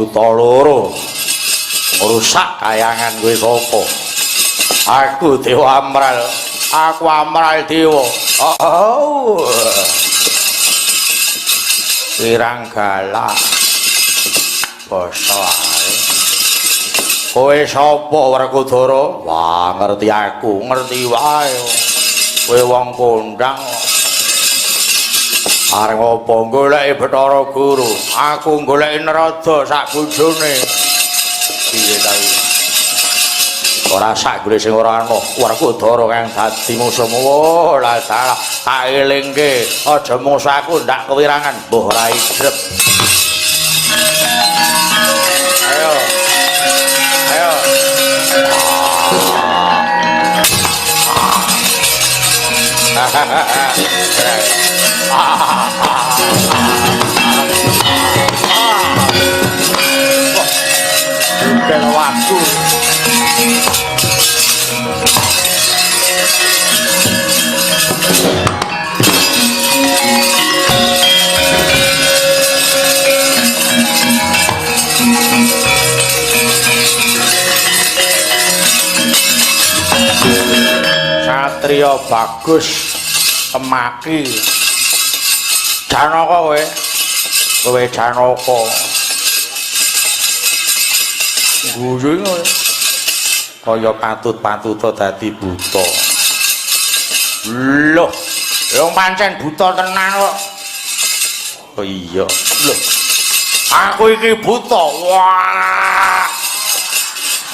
buta loro. Ngrusak kayangan kowe sapa? Aku Dewa Amral. Aku Amral Dewa. Oh. Pirang galak. Basa ae. Kowe sapa Werkudara? Wah, ngerti aku, ngerti wae. Kowe wong kondang. Arep apa goleki Bathara Guru? Aku goleki Narada sak bojone. Piye ta iki? Ora sak golek sing ora ana. Werkudara kang dadi musuhmu. Oh, lah salah. Tak elingke, aja musuh aku ndak kewirangan, mbuh ora idrep. Ayo. Ayo. Bel waktu. Satria bagus kemaki. Janaka kowe. Kowe Janaka. Guyu kowe. Kaya patut-patuta dadi buta. Loh, wong pancen buta tenan kok. Oh iya. Loh. Aku iki buta. Wah.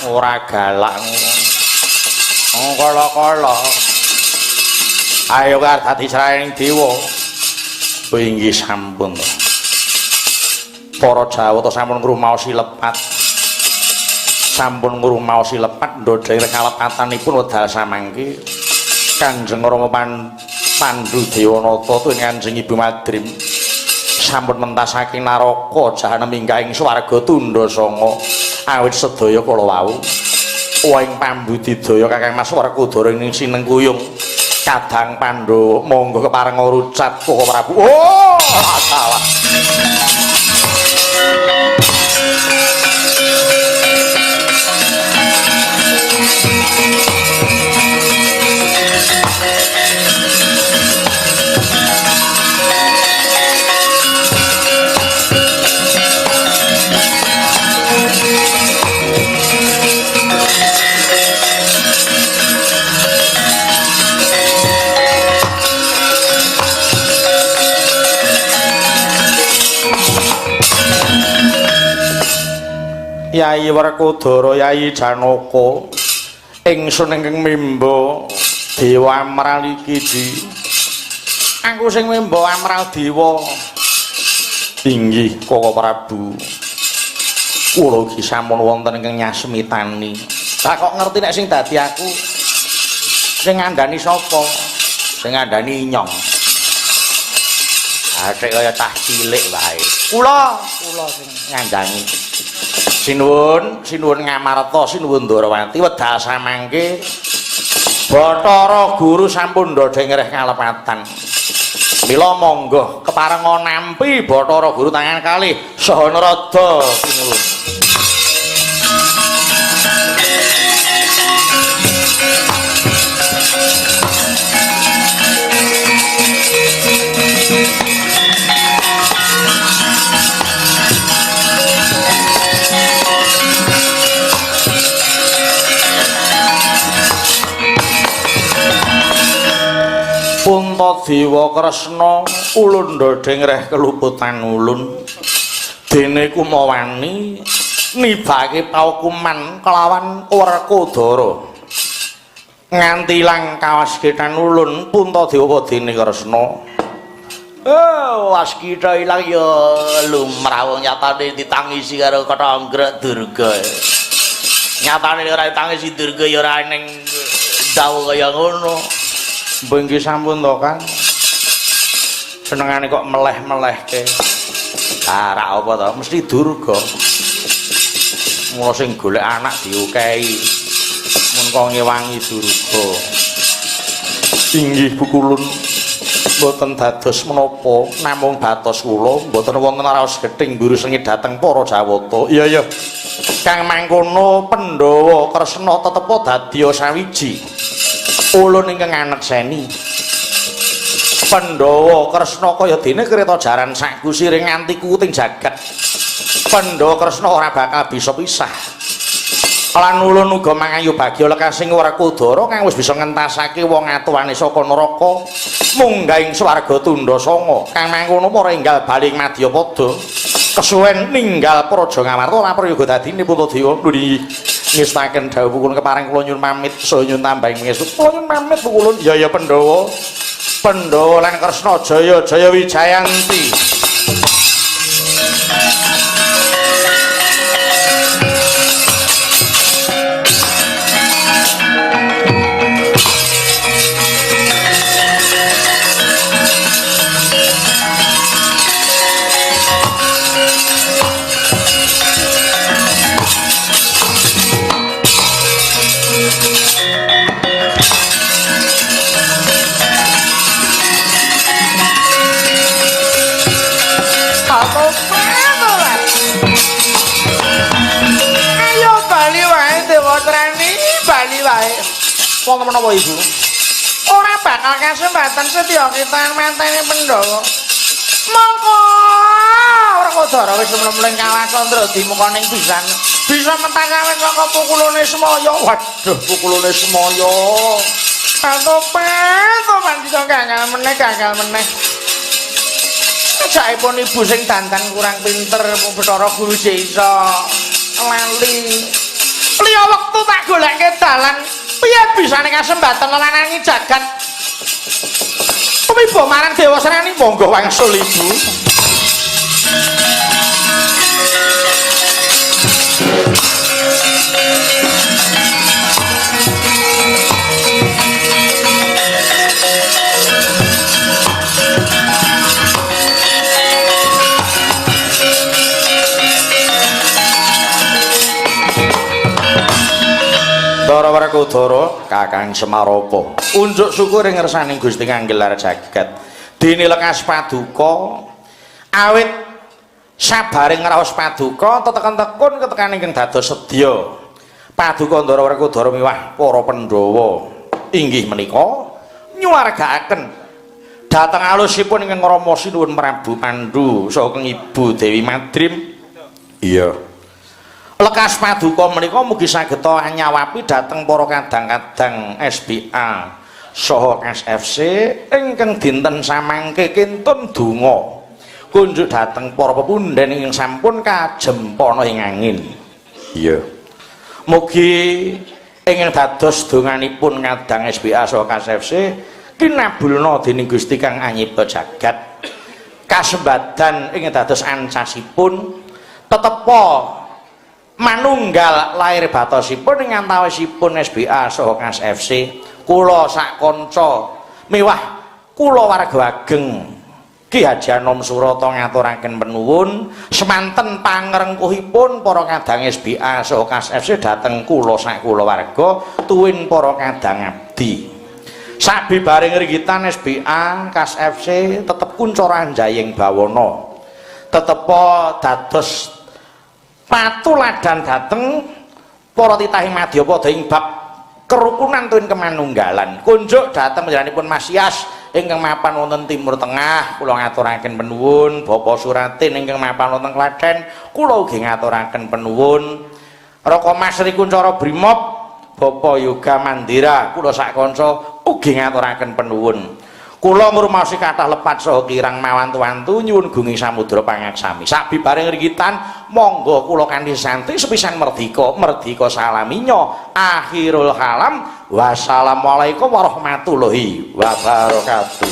Ora galak ngono. Kala-kala. Ayo kar dadi sraning dewa. Oh inggih sampun to. Para Jawata sampun ngrumaosi lepat. Sampun ngrumaosi lepat ndhodheng kalepatanipun wedal samangke Kanjeng Rama Pandu Dewanata tuwin Kanjeng Ibu Madrim sampun mentas saking naraka jahanam minggah ing swarga tundha sanga awit sedaya kala wau. Ing pambudidaya Kakang Mas Werkudara ing sinengkuyung Kadang Pandhawa monggo kepareng rucat Koko Prabu. Oh, salah. Yai Werkudara, Yai Janaka, ingsun ingkang mimba Dewa Amral iki, Ji. Aku sing mimba Amral Dewa. Inggih, Koko Prabu. Kula iki sampun wonten ingkang nyasmitani. Lah kok ngerti nek sing dadi aku? Sing ngandani sapa? Sing ngandani Nyong. Athik kaya cah cilik wae. Kula, kula sing ngandani. Sinuwun, sinuwun Ngamarta, sinuwun Ndorowati wedal samangke Bathara Guru sampun ndhodheng reh kalepatan. Mila monggo keparenga nampi Bathara Guru tangan kalih saha narada sinuwun. Puntadewa Kresna ulun ndhodheng reh keluputan ulun dene kumawani nibake paukuman kelawan Werkudara nganti ilang kawaskitan ulun Puntadewa dene Kresna. Oh, waskita ilang ya lumrah wong nyatane ditangisi karo Kathanggrek Durga. Nyatane ora ditangisi Durga ya ora ning dawuh kaya ngono. Mbah nggih sampun to, Kang. Senengane kok meleh-melehke. Ah, ra apa to, mesti Durga. Mula sing golek anak diukehi. Mun kok ngewangi Durga. Inggih Pukulun. Mboten dados menapa namung batos kula mboten wonten raos gething mburu sengit dhateng para Jawata. Iya iya. Kang mangkono Pandhawa Kresna tetepa dadiya sawiji. Ulun ingkang anekseni. Pandhawa Kresna kaya dene kreta jaran sakusire nganti kuting jagat. Pandhawa Kresna ora bakal bisa pisah. Lan ulun uga mangayu bagya lekasing Werkudara kang wis bisa ngentasake wong atuwane saka neraka munggah ing swarga tundha sanga. Kang mangkono para enggal bali ing madyapada kesuwen ninggal Praja Ngamarta ora prayoga dadine Puntadewa. Nuli ngestaken dawuh pukul kepareng kula nyuwun pamit saha nyuwun tambahing pangestu. Kula nyuwun pamit pukulun. Ya ya Pandhawa. Pandhawa lan Kresna jaya jaya wijayanti. Ayo bali wae Dewatrani, bali wae. Wonten menapa Ibu? Ora bakal kasempatan setya kita mateni Pandhawa. Mongko Werkudara wis mlemling Kawasandra dimukaning pisan. Bisa mentas awet saka pukulane Semaya. Waduh, pukulane Semaya. Patopan dita gagal meneh, gagal meneh. Ajakipun ibu sing dandan kurang pinter, Bathara Guru iso lali. Liya wektu tak goleke dalan, piye bisane kasembatan lelanangi jagat. Tumiba marang Dewasrani, monggo wangsul Ibu. Ndara Werkudara Kakang Semarapa unjuk syukur ing ngersaning Gusti kang gelar jagat. Dene lekas paduka awit sabaring ngraos paduka teteken tekun ketekan ingkang dados sedya. Paduka Ndara Werkudara miwah para Pandhawa inggih menika nyuwargaaken dhateng alusipun ingkang Rama Sinuwun Prabu Pandu saha Ibu Dewi Madrim. Iya. Lekas paduka menika mugi saged anyawapi dhateng para kadang-kadang SBA saha SFC ingkang dinten samangke kintun donga kunjuk dhateng para pepundhen ingkang sampun kajempana ing angin. Iya. Mugi ingkang dados donganipun kadang SBA saha SFC kinabulna dening Gusti kang anyipta jagat. Kasembadan ingkang dados ancasipun tetepa manunggal lahir batosipun ing antawisipun SBA saha SFC kula sak kanca miwah kula warga ageng Ki Haji Anom Surata ngaturaken penuwun semanten pangrengkuhipun para kadang SBA saha SFC dhateng kula sak kulawarga tuwin para kadang abdi. Sabibaring ringgitan SBA SFC tetep kuncara anjayeng bawana, tetepa dados patuladan dhateng para titahing madyapada ing bab kerukunan tuwin kemanunggalan. Kunjuk dhateng panjenenganipun Mas Yas ingkang mapan wonten Timur Tengah, kula ngaturaken penuwun. Bapak Suratin ingkang mapan wonten Klaten, kula ugi ngaturaken penuwun. Raka Mas Sri Kuncara Brimob, Bapak Yoga Mandira, kula sak kanca ugi ngaturaken penuwun. Kula ngrumaosi kathah lepat saha kirang mawantu-wantu nyuwun gunging samudra pangaksami. Sabibareng ringgitan monggo kula kanthi santi sepisan merdika, merdika salaminya. Akhirul kalam, wassalamualaikum warahmatullahi wabarakatuh.